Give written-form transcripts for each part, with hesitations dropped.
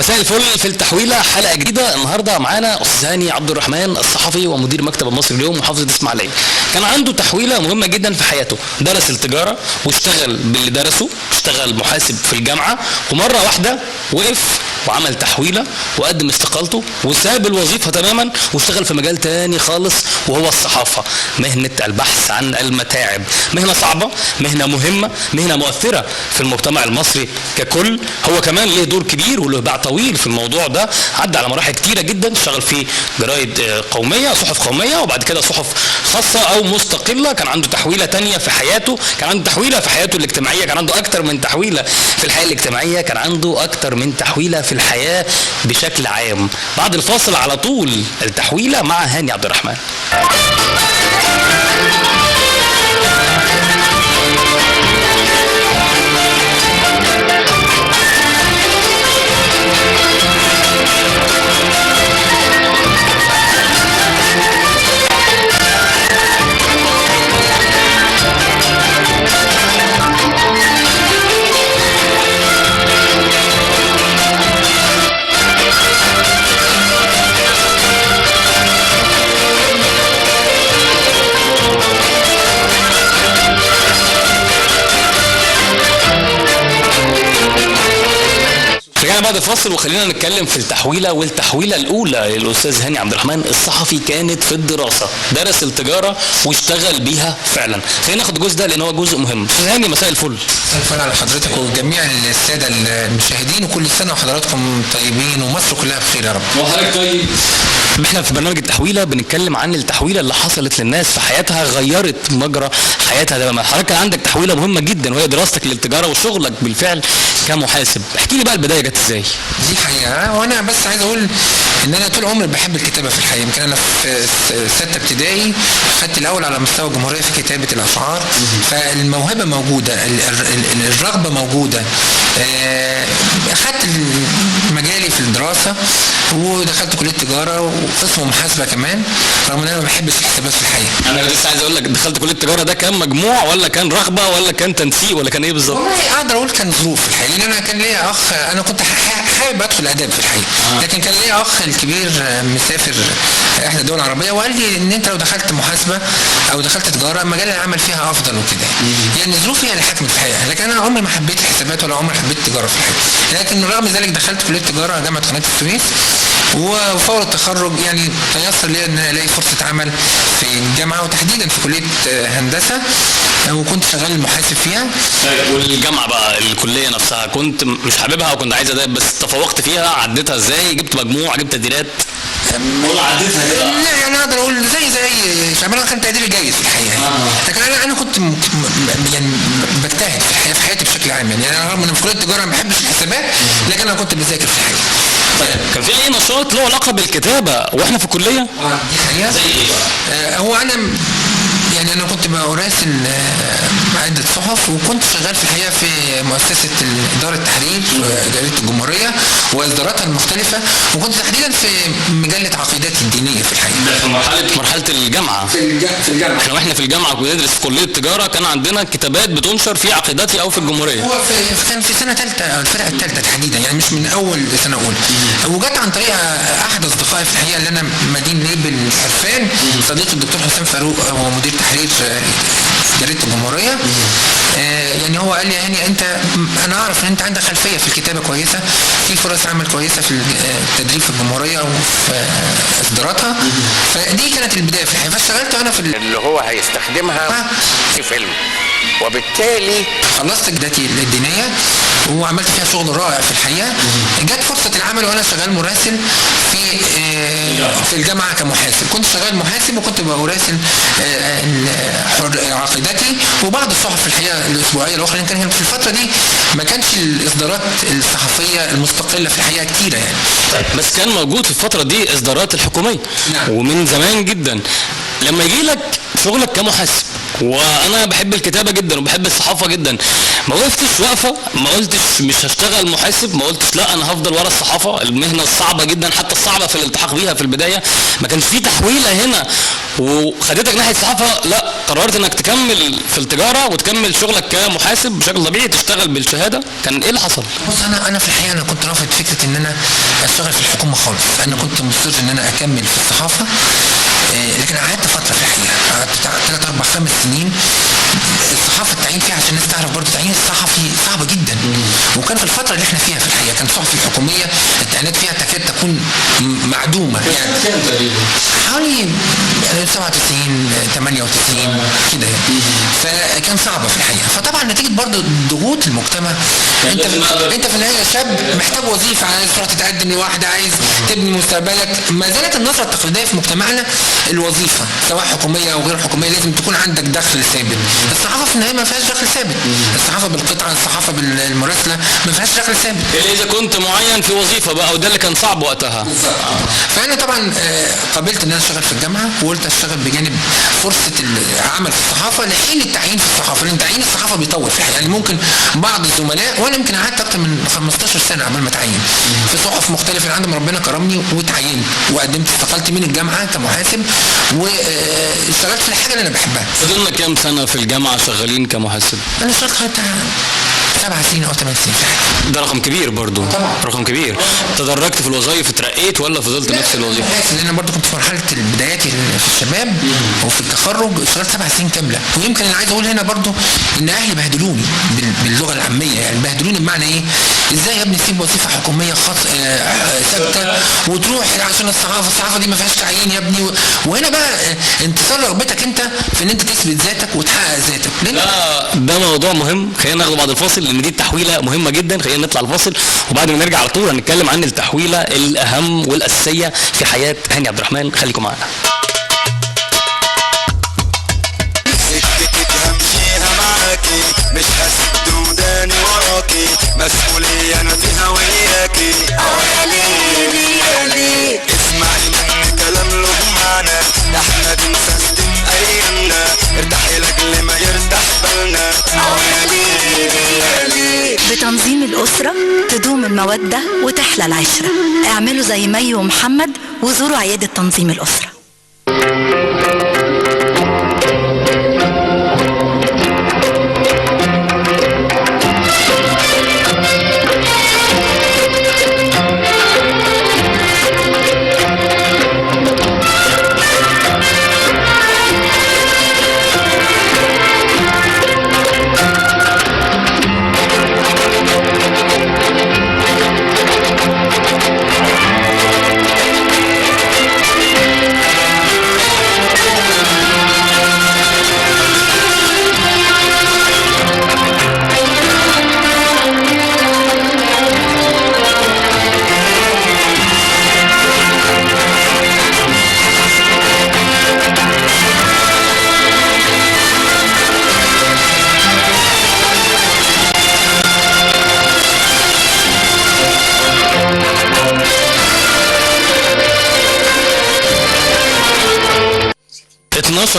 مساء الفل في التحويله، حلقة جديدة النهارده. معانا استاذ هاني عبد الرحمن الصحفي ومدير مكتب المصري اليوم محافظة الاسماعيلية. كان عنده تحويله مهمة جدا في حياته، درس التجارة واشتغل باللي درسه، اشتغل محاسب في الجامعة، ومرة واحدة وقف وعمل تحويله وقدم استقالته وساب الوظيفة تماما واشتغل في مجال تاني خالص وهو الصحافة، مهنة البحث عن المتاعب، مهنة صعبة، مهنة مهمة، مهنة مؤثرة في المجتمع المصري ككل. هو كمان له دور كبير وله باع طويل في الموضوع ده، عدى على مراحل كتيرة جدا، اشتغل في جرايد قومية، صحف قومية، وبعد كده صحف خاصة او مستقلة. كان عنده تحويله تانية في حياته، كان عنده تحويله في حياته الاجتماعية، كان عنده اكتر من تحويله في الحياة الاجتماعية، كان عنده اكتر من تحويله في الحياة بشكل عام. بعد الفاصل على طول التحويله مع هاني عبد الرحمن. رجعنا بعد الفاصل وخلينا نتكلم في التحويله، والتحويله الاولى للاستاذ هاني عبد الرحمن الصحفي كانت في الدراسة، درس التجارة واشتغل بيها فعلا. خلينا ناخد الجزء ده لان هو جزء مهم. استاذ هاني مساء الفل. مساء الفل على حضرتك وجميع السادة المشاهدين، وكل سنة وحضراتكم طيبين ومصر كلها بخير يا رب. وحضرتك طيب. احنا في برنامج التحويله بنتكلم عن التحويله اللي حصلت للناس في حياتها، غيرت مجرى حياتها تماما. حضرتك كان عندك تحويله مهمة جدا وهي دراستك للتجارة وشغلك بالفعل كمحاسب. احكي لي بقى البداية جت ازاي؟ دي حقيقة، وانا بس عايز اقول ان انا طول عمري بحب الكتابة في الحقيقة. يمكن انا في ستة ابتدائي خدت الاول على مستوى الجمهورية في كتابه الاشعار، فالموهبه موجودة، الرغبة موجودة. اخدت مجالي في الدراسة ودخلت كليه تجارة وقسم محاسبه كمان، رغم ان انا ما بحبش الحسابات في الحقيقة. انا لسه عايز اقول لك، دخلت كليه التجارة ده كان مجموع ولا كان رغبة ولا كان تنسيق ولا كان ايه بالظبط؟ والله اقدر اقول كان ظروف في الحقيقة، لان انا كان ليا اخ، انا كنت حابب ادخل اداب في الحقيقة، لكن كان ليا اخ الكبير مسافر احدى الدول العربية وقال لي ان انت لو دخلت محاسبه او دخلت تجارة مجال العمل فيها افضل وكده. يعني ظروفي هي اللي حكمت في الحقيقة، لكن انا عمري ما حبيت الحسابات ولا عمري حبيت التجارة في الحقيقة. لكن رغم ذلك دخلت كليه تجارة جامعه قناة السويس، وفور التخرج يعني تيسر لي ان الاقي فرصة عمل في الجامعة وتحديدا في كليه هندسة، وكنت شغال محاسب فيها. طيب والجامعة بقى الكلية نفسها كنت مش حاببها وكنت عايز اداب، بس تفوقت فيها، عديتها ازاي؟ جبت مجموع، جبت تقديرات؟ ولا عديتها كده؟ لا يعني اقدر اقول زي شعبان كان تقديري جيد في الحقيقة. لكن انا كنت يعني بجتهد في الحقيقة في حياتي بشكل عام، يعني انا رغم ان في كليه التجارة ما بحبش الحسابات لكن انا كنت بذاكر في الحقيقة. طيب كان في اي نشاط له علاقة بالكتابة واحنا في الكلية؟ دي حقيقة. زي ايه بقى؟ هو انا يعني انا كنت براسل عده صحف، وكنت شغال في الحقيقة في مؤسسة دار التحرير جريدة الجمهورية واصداراتها المختلفة، وكنت تحديدا في مجلة عقيدتي الدينية في الحقيقة. ده في مرحلة الجامعة. في الجامعة. احنا واحنا في الجامعة كنا بندرس في كليه التجارة كان عندنا كتابات بتنشر في عقيدتي او في الجمهورية. هو كان في سنة ثالثة او الفرقة الثالثة تحديدا، يعني مش من اول سنة اولى. وجت عن طريق احد اصدقائي في الحقيقة اللي انا مدين ليه بالحرفان، صديقي الدكتور حسام فاروق، هو مدير تحرير جريدة الجمهورية. يعني هو قال لي يعني انت، انا اعرف ان انت عندك خلفية في الكتابة كويسة، في فرص عمل كويسة في التدريب في الجمهورية وفي اصداراتها. فدي كانت البداية في الحقيقة. فاشتغلت انا في اللي هو هيستخدمها في فيلم، وبالتالي خلصت جدتي الدينية وعملت فيها شغل رائع في الحقيقة. جت فرصة العمل وانا شغال مراسل في الجامعة كمحاسب. كنت شغال محاسب وكنت براسل عقيدتي وبعض الصحف في الحقيقة الاسبوعية الاخرى، لان كان في الفترة دي ما كانش الاصدارات الصحفية المستقلة في الحقيقة كتيرة يعني. طيب بس كان موجود في الفترة دي اصدارات الحكومية. نعم. ومن زمان جدا. لما يجي لك شغلك كمحاسب وانا بحب الكتابة جدا وبحب الصحافة جدا. ما وقفتش وقفه، ما قلتش مش هشتغل محاسب، ما قلتش لا انا هفضل ورا الصحافة، المهنة الصعبة جدا حتى الصعبة في الالتحاق بيها في البداية. ما كانش في تحويله هنا وخدتك ناحية الصحافة، لا قررت انك تكمل في التجارة وتكمل شغلك كمحاسب بشكل طبيعي، تشتغل بالشهادة. كان ايه اللي حصل؟ بص، انا في الحقيقة انا كنت رافض فكرة ان انا اشتغل في الحكومة خالص. انا كنت مصر ان انا اكمل في الصحافة، لكن قعدت فترة في الحقيقة، قعدت بتاع 3 4 5 سنين الصحافة التعيين فيها، عشان الناس تعرف برضه تعيين الصحفي صعب جدا. وكان في الفترة اللي احنا فيها في الحقيقة كان الصحف الحكومية التعيينات فيها تكاد تكون معدومة، يعني حوالي 97 98 كده يعني. فكان صعبة في الحقيقة. فطبعا نتيجة برضه ضغوط المجتمع، انت في النهاية شاب محتاج وظيفة، عايز تروح تتقدم لواحدة، عايز تبني مستقبلك. ما زالت النظرة التقليدية في مجتمعنا الوظيفة سواء حكومية او غير حكومية لازم تكون عندك دخل ثابت. الصحافة في النهاية ما فيهاش دخل ثابت، الصحافة بالقطعه، الصحافة بالمراسله ما فيهاش دخل ثابت الا اذا كنت معين في وظيفة بقى، وده اللي كان صعب وقتها. فانا طبعا قبلت ان انا اشتغل في الجامعة، وقلت اشتغل بجانب فرصة العمل في الصحافة لحين التعيين في الصحافة، لان تعيين الصحافة بيطول في الحقيقة. يعني ممكن بعض الزملاء، وانا يمكن قعدت اكتر من 15 سنة قبل ما اتعين في صحف مختلفة، عندما ربنا كرمني وتعينت وقدمت استقالتي من الجامعة كمحاسب واشتغلت في الحاجة اللي انا بحبها. فضلنا كام سنة في الجامعة شغالين كمحاسب؟ انا اشتغلت بتاع 7 سنين او 8 سنين. ده رقم كبير برضو. طبعا رقم كبير. تدرجت في الوظائف، اترقيت ولا فضلت نفس الوظيفة؟ لان انا برضو كنت في مرحلة بداياتي في الشباب وفي التخرج، اشتغلت 7 سنين كاملة. ويمكن انا عايز اقول هنا برضو ان اهلي بهدلوني باللغة العامية، يعني بهدلوني بمعنى ايه؟ ازاي يا ابني تسيب وظيفة حكومية خاص ثابتة وتروح عشان الصحافة؟ الصحافة دي ما فيهاش تعيين يا ابني. وهنا بقى انتصار رغبتك انت في ان انت تثبت ذاتك وتحقق ذاتك. ده موضوع مهم، خلينا ناخده بعد الفاصل لان دي التحويله مهمة جدا. خلينا نطلع الفاصل وبعد ما نرجع على طول هنتكلم عن التحويله الاهم والاساسيه في حياة هاني عبد الرحمن. خليكم معانا. مش هسد وداني وراكي، مسؤولية انا فيها وياكي. اسمعي مني كلام له معنى، احنا بنسستم ايامنا، ارتاحي لاجل ما يرتاح بالنا. بتنظيم الأسرة تدوم المودة وتحلى العشرة. اعملوا زي مي ومحمد وزوروا عيادة تنظيم الأسرة.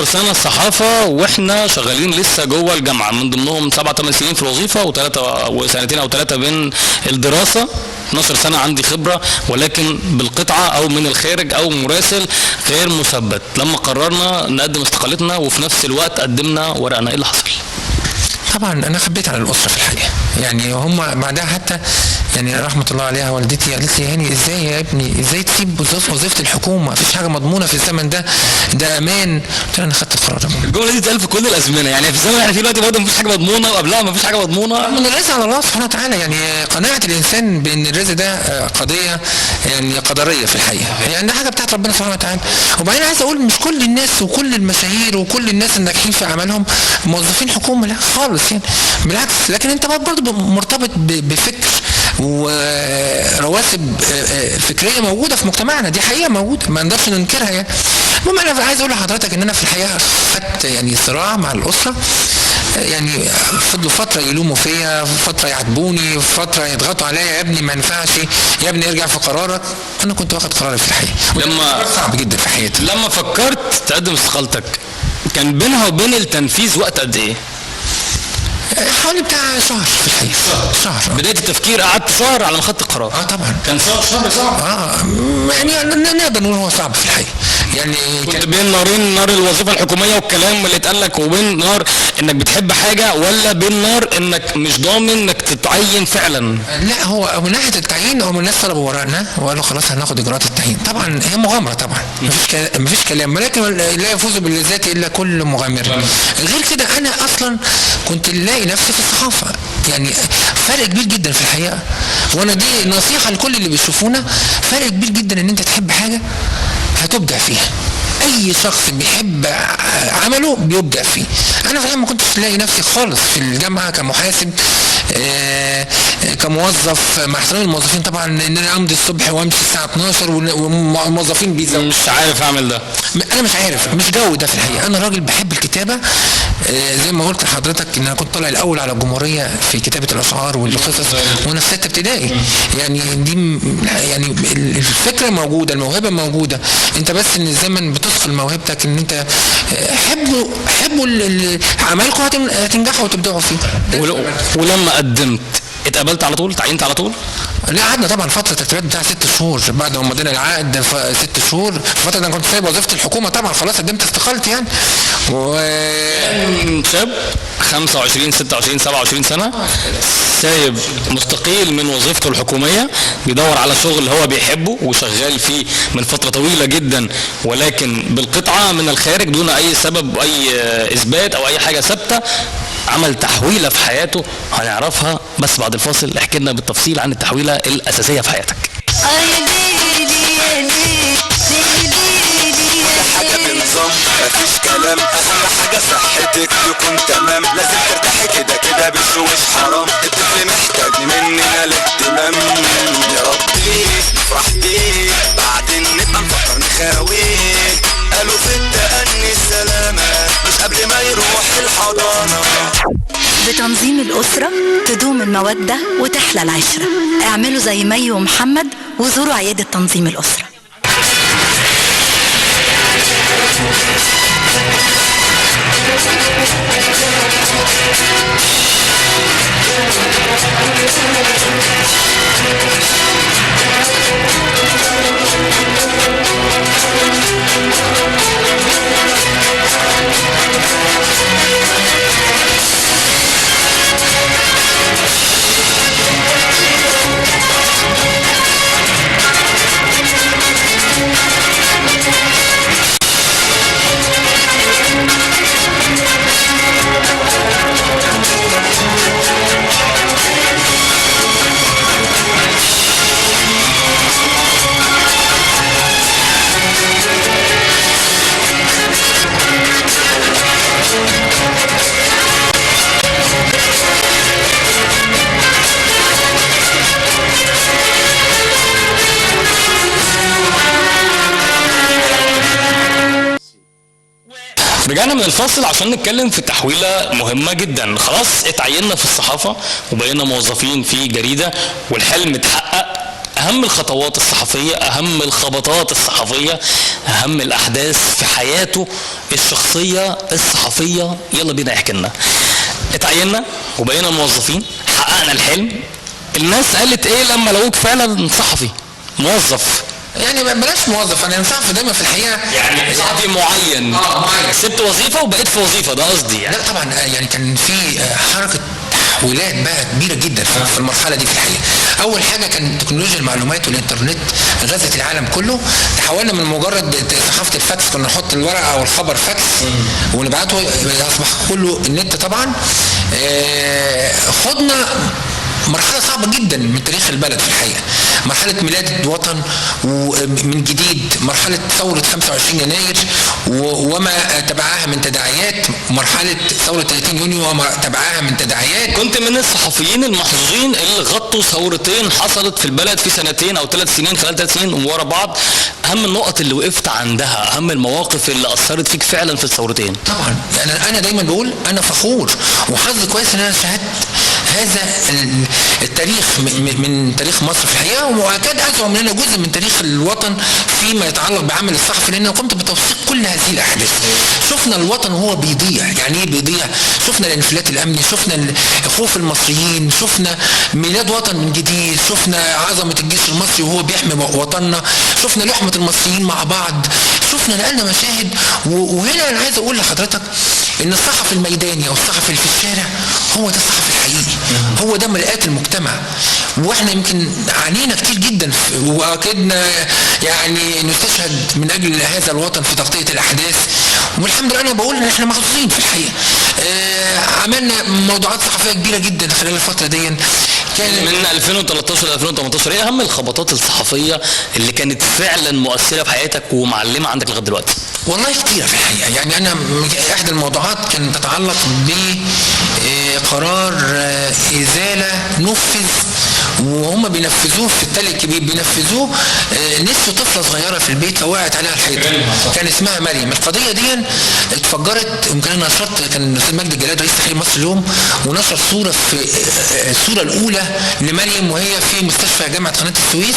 سنة صحافة واحنا شغالين لسه جوه الجامعة، من ضمنهم 7 8 سنين في الوظيفة وثلاثة وسنتين او 3 بين الدراسة. 12 سنة عندي خبرة، ولكن بالقطعة او من الخارج او مراسل غير مثبت. لما قررنا نقدم استقالتنا وفي نفس الوقت قدمنا ورقنا، ايه اللي حصل؟ طبعا انا خبيت على الاسرة في الحقيقة، يعني هم بعدها حتى يعني رحمه الله عليها والدتي قالت لي هاني ازاي يا ابني، ازاي تسيب وظيفة الحكومة، مفيش حاجة مضمونه في الزمن ده، ده امان. قلت لها انا خدت القرار ده. الجملة دي اتقال في كل الازمنة، يعني في الزمن اللي احنا فيه دلوقتي برضه مفيش حاجة مضمونه، وقبلها مفيش حاجة مضمونه. من الرزق على الله سبحانه وتعالى، يعني قناعة الانسان بان الرزق ده قضية يعني قدرية في الحقيقة، يعني ده حاجة بتاعت ربنا سبحانه وتعالى. وبعدين عايز اقول مش كل الناس وكل المشاهير وكل الناس الناجحين في اعمالهم موظفين حكومة، لا خالص يعني بالعكس. لكن انت برضه مرتبط بفكر ورواسب فكرية موجودة في مجتمعنا، دي حقيقة موجودة ما نقدرش ننكرها يعني. المهم انا عايز اقول لحضرتك ان انا في الحقيقة خدت يعني صراع مع الاسرة، يعني فضلوا فترة يلوموا فيا، فترة يعاتبوني، فترة يضغطوا عليا، يا ابني ما ينفعش، يا ابني ارجع في قرارك. انا كنت واخد قراري في الحقيقة، لما صعب جدا في حياتي. لما فكرت تقدم استقالتك كان بينها وبين التنفيذ وقت قد ايه؟ حوالي بتاع شهر في الحقيقة. شهر. بداية التفكير قعدت شهر على ما خدت القرار. طبعا كان شهر صعب. يعني نقدر نقول هو صعب في الحقيقة. يعني كنت بين نارين، نار الوظيفة الحكومية والكلام اللي اتقال لك، وبين نار انك بتحب حاجة، ولا بين نار انك مش ضامن انك تتعين فعلا؟ لا، هو من ناحية التعيين هم الناس طلبوا ورقنا وقالوا خلاص هناخد اجراءات التعيين. طبعا هي مغامرة طبعا، مفيش كلام، ولكن لا يفوز بالذات الا كل مغامر. غير كده انا اصلا كنت لاقي نفسي في الصحافة، يعني فرق كبير جدا في الحقيقة، وانا دي نصيحة لكل اللي بيشوفونا، فرق كبير جدا ان انت تحب حاجة هتبدع فيها. اي شخص بيحب عمله بيبدع فيه. انا فعلا ما كنتش لاقي نفسي خالص في الجامعة كمحاسب، كموظف، مع احترام الموظفين طبعا، ان انا امضي الصبح وامشي الساعة 12 والموظفين بيزودوا. مش عارف اعمل ده، انا مش عارف، مش جو ده في الحقيقة. انا راجل بحب الكتابة، زي ما قلت لحضرتك ان انا كنت طالع الاول على الجمهورية في كتابه الاشعار والقصص وانا في 6 ابتدائي. يعني دي يعني الفكرة موجودة، الموهبة موجودة، انت بس ان الزمن بتدخل موهبتك، ان انت حبوا عملكم هتنجحوا وتبدعوا فيه. ولما قدمت اتقبلت على طول؟ تعينت على طول؟ لا، قعدنا طبعا فترة ترتيبات بتاع 6 شهور بعد ما مضينا العقد، 6 شهور. الفترة دي انا كنت سايب وظيفة الحكومة طبعا، خلاص قدمت استقالتي يعني. شاب 25 26 27 سنة، سايب مستقيل من وظيفته الحكومية، بيدور على شغل هو بيحبه وشغال فيه من فترة طويلة جدا، ولكن بالقطعه من الخارج دون اي سبب واي اثبات او اي حاجة ثابتة. عمل تحويله في حياته هنعرفها بس بعد الفاصل. احكي لنا بالتفصيل عن التحويله الاساسية في حياتك. حاجة بنظام، مفيش كلام، اهم حاجة صحتك تكون تمام، لازم ترتاحي كده كده بشوش حرام، الطفل محتاج مننا الاهتمام، يا ربي نفرح بيه بعدين نبقى نفكر نخاويه، قالوا في التأني السلامة مش قبل ما يروح الحضانة. بتنظيم الأسرة تدوم المودة وتحلى العشرة. اعملوا زي مي ومحمد وزوروا عيادة تنظيم الأسرة. رجعنا من الفاصل عشان نتكلم في تحويلة مهمة جدا. خلاص اتعيننا في الصحافة وبقينا موظفين في جريدة والحلم اتحقق. أهم الخطوات الصحفية، أهم الخبطات الصحفية، أهم الأحداث في حياته الشخصية الصحفية، يلا بينا يحكي لنا. اتعيننا وبقينا موظفين، حققنا الحلم. الناس قالت ايه لما لقوك فعلا صحفي موظف؟ يعني بلاش موظف، انا صحفي دايما في الحقيقة، يعني صحفي معين. معين، سبت وظيفة وبقيت في وظيفة، ده قصدي يعني. لا طبعا، يعني كان في حركة تحويلات بقى كبيرة جدا في المرحلة دي في الحقيقة. اول حاجة كان تكنولوجيا المعلومات والانترنت غزت العالم كله. تحولنا من مجرد صحافة الفاكس، كنا نحط الورقة او الخبر فاكس ونبعته، اصبح كله النت طبعا. خدنا مرحلة صعبة جدا من تاريخ البلد في الحقيقة، مرحلة ميلاد وطن ومن جديد، مرحلة ثورة 25 يناير وما تبعها من تداعيات، مرحلة ثورة 30 يونيو وما تبعها من تداعيات. كنت من الصحفيين المحظوظين اللي غطوا ثورتين حصلت في البلد في سنتين أو 3 سنين، خلال 3 سنين ورا بعض. أهم النقط اللي وقفت عندها، أهم المواقف اللي أثرت فيك فعلا في الثورتين. طبعا يعني أنا دايما بقول أنا فخور وحظي كويس إن أنا شاهدت هذا التاريخ من تاريخ مصر في الحقيقة، واكاد ازعم ان انا جزء من تاريخ الوطن فيما يتعلق بعمل الصحفي، لان انا قمت بتوثيق كل هذه الاحداث. شفنا الوطن وهو بيضيع، يعني ايه بيضيع؟ شفنا الانفلات الامني، شفنا خوف المصريين، شفنا ميلاد وطن من جديد، شفنا عظمه الجيش المصري وهو بيحمي وطننا، شفنا لحمه المصريين مع بعض، شفنا نقلنا مشاهد. وهنا انا عايز اقول لحضرتك ان الصحفي الميداني او الصحفي اللي في الشارع هو ده الصحفي الحقيقي، هو ده مرآة المجتمع. واحنا يمكن عانينا كتير جدا واكدنا يعني نستشهد من اجل هذا الوطن في تغطيه الاحداث، والحمد لله انا بقول ان احنا محظوظين في الحقيقة. عملنا موضوعات صحفية كبيرة جدا خلال الفترة دي. كان من 2013 ل 2018 ايه اهم الخبطات الصحفية اللي كانت فعلا مؤثرة في حياتك ومعلمه عندك لغاية دلوقتي؟ والله كتيرة في الحقيقة. يعني انا احدى الموضوعات كانت تتعلق بقرار ازالة نفذ وهم بينفذوه في التل الكبير، بينفذوه نسوا طفله صغيرة في البيت فوقعت عليها الحيطة، كان اسمها مريم. القضية دي اتفجرت، يمكن انا نشرت، كان الاستاذ مجدي الجلاد رئيس تحرير مصر اليوم ونشر صوره في الصورة الاولى لمريم وهي في مستشفى جامعه قناة السويس،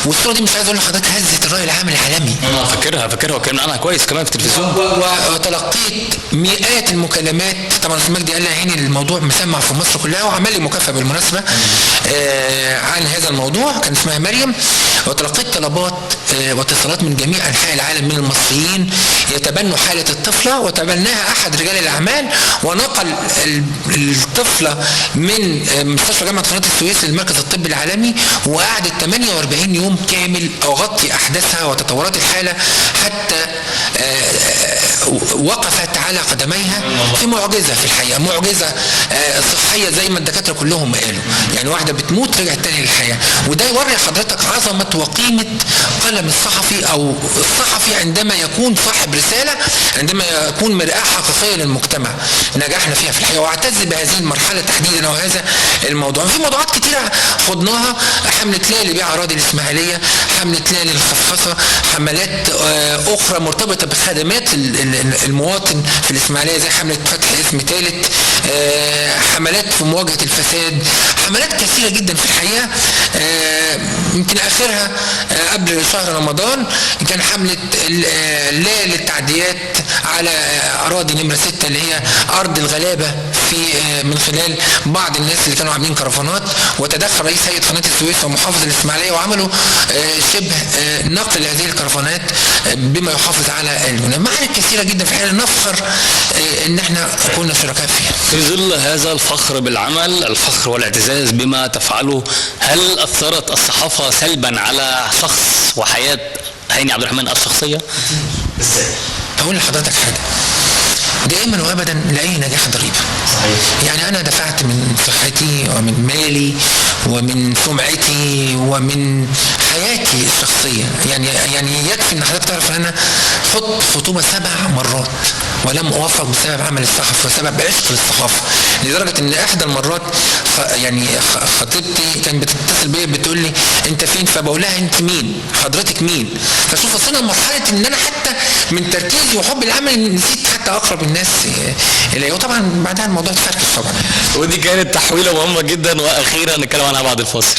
والصورة دي مش عايز اقول لحضرتك هزت الراي العام العالمي. انا فاكرها واتكلمنا عنها كويس كمان في التلفزيون، وتلقيت مئات المكالمات. طبعا الاستاذ مجدي قال لي عيني الموضوع مسمع في مصر كلها، وعمل لي مكافاة بالمناسبة عن هذا الموضوع، كان اسمها مريم. وتلقيت طلبات واتصالات من جميع انحاء العالم من المصريين يتبنوا حاله الطفلة، وتبناها احد رجال الاعمال ونقل الطفلة من مستشفى جامعه قناة السويس للمركز الطبي العالمي، وقعدت 48 يوم كامل اغطي احداثها وتطورات الحالة حتى وقفت على قدميها في معجزه في الحقيقة، معجزه صحية زي ما الدكاترة كلهم قالوا، يعني واحدة بتموت رجعت تاني للحياة. وده يوري حضرتك عظمه وقيمه قلم الصحفي او الصحفي عندما يكون صاحب رسالة، عندما يكون مرآة حقيقية للمجتمع. نجحنا فيها في الحقيقة، واعتز بهذه المرحلة تحديدا وهذا الموضوع. في موضوعات كتيرة خضناها، حمله لا لبيع اراضي الاسماعيلية، حمله لا للخصخصه، حملات اخرى مرتبطة بخدمات المواطن في الاسماعيلية زي حمله فتح اسم ثالث، حملات في مواجهة الفساد، حملات كثيرة جدا في الحقيقة. يمكن اخرها قبل شهر رمضان كان حمله لا للتعديات على اراضي نمره 6 اللي هي ارض الغلابة في من خلال بعض الناس اللي كانوا عاملين كرفانات، وتدخل رئيس هيئة قناة السويس ومحافظ الاسماعيلية وعملوا شبه نقل هذه الكرفانات بما يحافظ على البناء. معارك كثيرة جدا في الحقيقة نفخر ان احنا كنا شركاء فيها. في ظل هذا الفخر بالعمل، الفخر والاعتزاز بما تفعله، هل اثرت الصحافة سلبا على شخص وحياه هاني عبد الرحمن الشخصية؟ ازاي؟ هقول لحضرتك حاجة، دائما وابدا لاي نجاح ضريبة. صحيح. يعني انا دفعت من صحتي ومن مالي ومن سمعتي ومن حياتي الشخصية، يعني يكفي ان حضرتك تعرف ان انا خدت خطوبه 7 مرات ولم اوفق بسبب عمل الصحفي وسبب عشق للصحافة، لدرجة ان احدى المرات يعني خطيبتي كانت بتتصل بيا بتقول لي انت فين، فبقول لها انت مين؟ حضرتك مين؟ فشوف وصلنا لمرحلة ان انا حتى من تركيزي وحب العمل نسيت حتى اقرب الناس الي، وطبعا بعدها الموضوع اتفركش طبعا. ودي كانت تحويله مهمة جدا، واخيرا نتكلم عنها بعد الفاصل.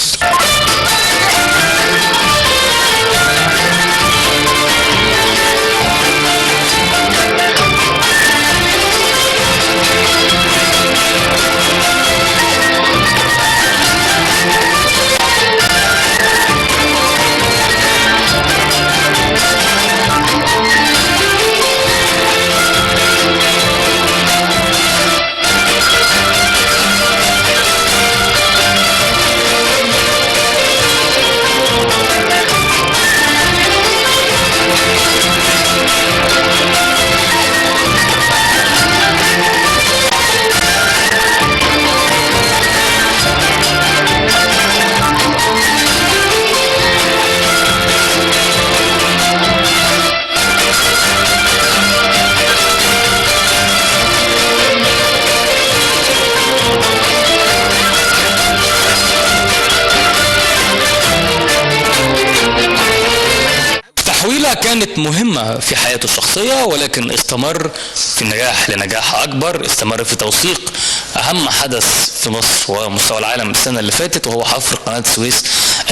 كانت مهمة في حياته الشخصية، ولكن استمر في النجاح لنجاح أكبر، استمر في توثيق أهم حدث في مصر ومستوى العالم السنة اللي فاتت، وهو حفر قناة السويس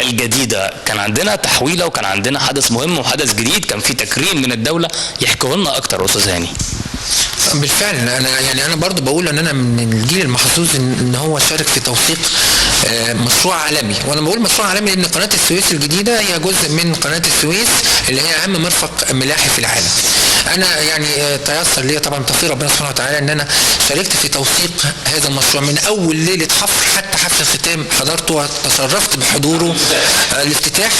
الجديدة. كان عندنا تحويلة وكان عندنا حدث مهم وحدث جديد، كان في تكريم من الدولة. يحكوا لنا أكتر أستاذ هاني. بالفعل انا يعني انا برضو بقول ان انا من الجيل المحظوظ ان هو شارك في توثيق مشروع عالمي. وانا بقول مشروع عالمي لان قناة السويس الجديدة هي جزء من قناة السويس اللي هي اهم مرفق ملاحي في العالم. انا يعني تيسر لي طبعا توفيق ربنا سبحانه وتعالى ان انا شاركت في توثيق هذا المشروع من اول ليلة حفر حتى حفل الختام، حضرته وتشرفت بحضوره. الافتتاح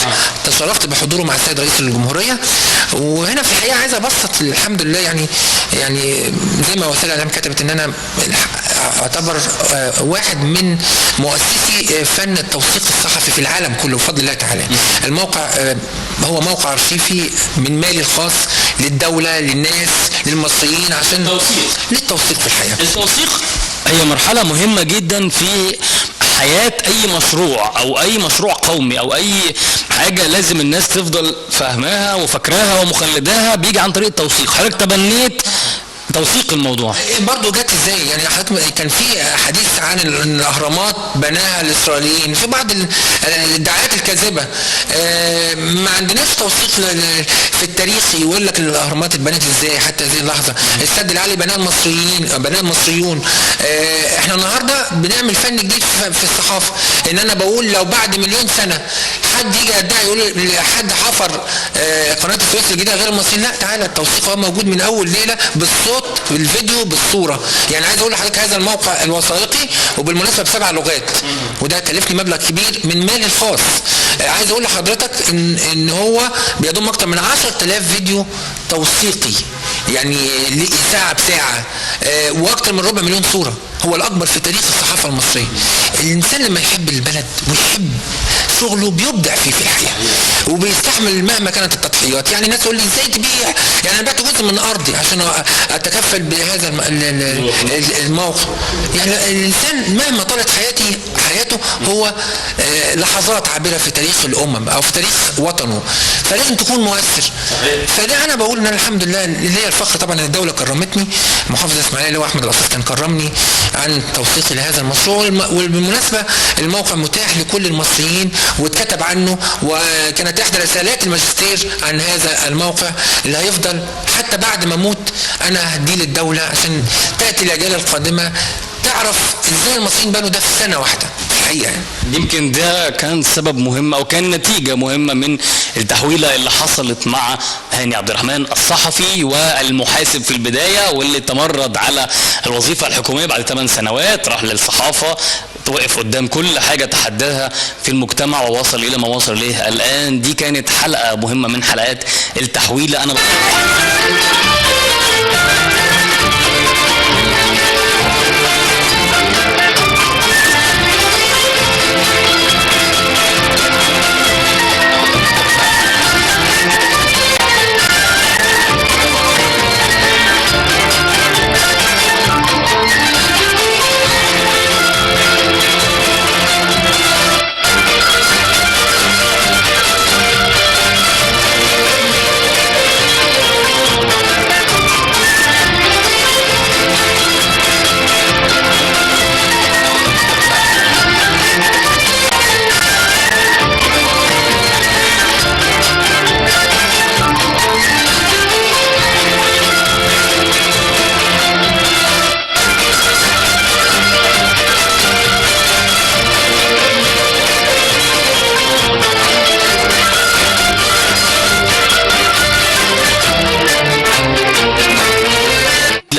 تشرفت بحضوره مع السيد رئيس الجمهورية. وهنا في الحقيقة عايز ابسط الحمد لله، يعني زي ما وسائل الاعلام كتبت ان انا اعتبر واحد من مؤسسي فن التوثيق الصحفي في العالم كله بفضل الله تعالى. الموقع هو موقع ارشيفي من مالي الخاص للدولة، للناس، للمصريين، عشان توثيق، للتوثيق في الحياة. التوثيق هي مرحلة مهمة جدا في حياة اي مشروع او اي مشروع قومي او اي حاجة، لازم الناس تفضل فاهماها وفاكراها ومخلداها، بيجي عن طريق التوثيق. حضرتك تبنيت توثيق الموضوع برضه جت ازاي؟ يعني حضرتك كان في حديث عن الاهرامات بناها الاسرائيليين، في بعض الادعاءات الكاذبة. ما عندناش توثيق في التاريخ يقول لك الاهرامات اتبنت ازاي حتى هذه اللحظة. السد العالي بناه المصريين، بناه المصريون. احنا النهارده بنعمل فن جديد في الصحافة، ان انا بقول لو بعد مليون سنة حد يجي يدعي يقول حد حفر قناة السويس الجديدة غير المصريين، لا تعالى التوثيق هو موجود من اول ليلة بالصوت بالفيديو بالصورة. يعني عايز اقول لحضرتك هذا الموقع الوثائقي وبالمناسبة ب7 لغات، وده كلفني مبلغ كبير من مالي الخاص. عايز اقول لحضرتك ان هو بيضم اكتر من 10,000 فيديو توثيقي، يعني ساعة بساعة، واكتر من 250,000 صوره. هو الاكبر في تاريخ الصحافة المصرية. الانسان لما يحب البلد ويحب شغله بيبدع فيه في الحياة، وبيستحمل مهما كانت التضحيات. يعني الناس تقول لي ازاي تبيع، يعني انا بعت جزء من ارضي عشان اتكفل بهذا الموقع. يعني الانسان مهما طالت حياته هو لحظات عابرة في تاريخ الامم او في تاريخ وطنه، فلازم تكون مؤثر. فده انا بقول ان الحمد لله ليا الفخر طبعا ان الدولة كرمتني، محافظ الاسماعيلية اللي هو احمد القصاص كان كرمني عن توثيقي لهذا المشروع. وبالمناسبة الموقع متاح لكل المصريين واتكتب عنه، وكانت احدى رسالات الماجستير عن هذا الموقع اللي هيفضل حتى بعد ما اموت انا هديه للدولة عشان تاتي الاجيال القادمة تعرف ازاي المصريين بنوا ده في سنة واحدة الحقيقة. يمكن ده كان سبب مهم او كان نتيجة مهمة من التحويله اللي حصلت مع هاني عبد الرحمن الصحفي والمحاسب في البداية، واللي تمرد على الوظيفة الحكومية بعد 8 سنوات، راح للصحافة، وقف قدام كل حاجة تحداها في المجتمع ووصل الى ما وصل اليه الان. دي كانت حلقة مهمة من حلقات التحويله.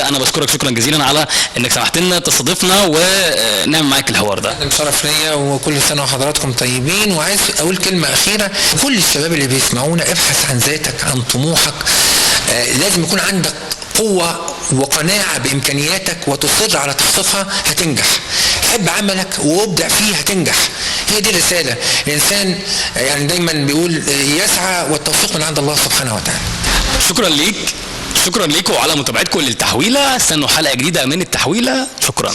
انا بشكرك شكرا جزيلا على انك سمحت لنا تستضيفنا ونعمل معاك الحوار ده. شرف ليا، وكل سنة وحضراتكم طيبين. وعايز اقول كلمة اخيرة، كل الشباب اللي بيسمعونا ابحث عن ذاتك، عن طموحك. لازم يكون عندك قوة وقناعه بامكانياتك وتصر على تحقيقها، هتنجح. حب عملك وابدع فيه، هتنجح. هي دي الرسالة. الانسان يعني دايما بيقول يسعى والتوفيق من عند الله سبحانه وتعالى. شكرا ليك، شكرا ليكم على متابعتكم للتحويله. استنوا حلقة جديدة من التحويله. شكرا.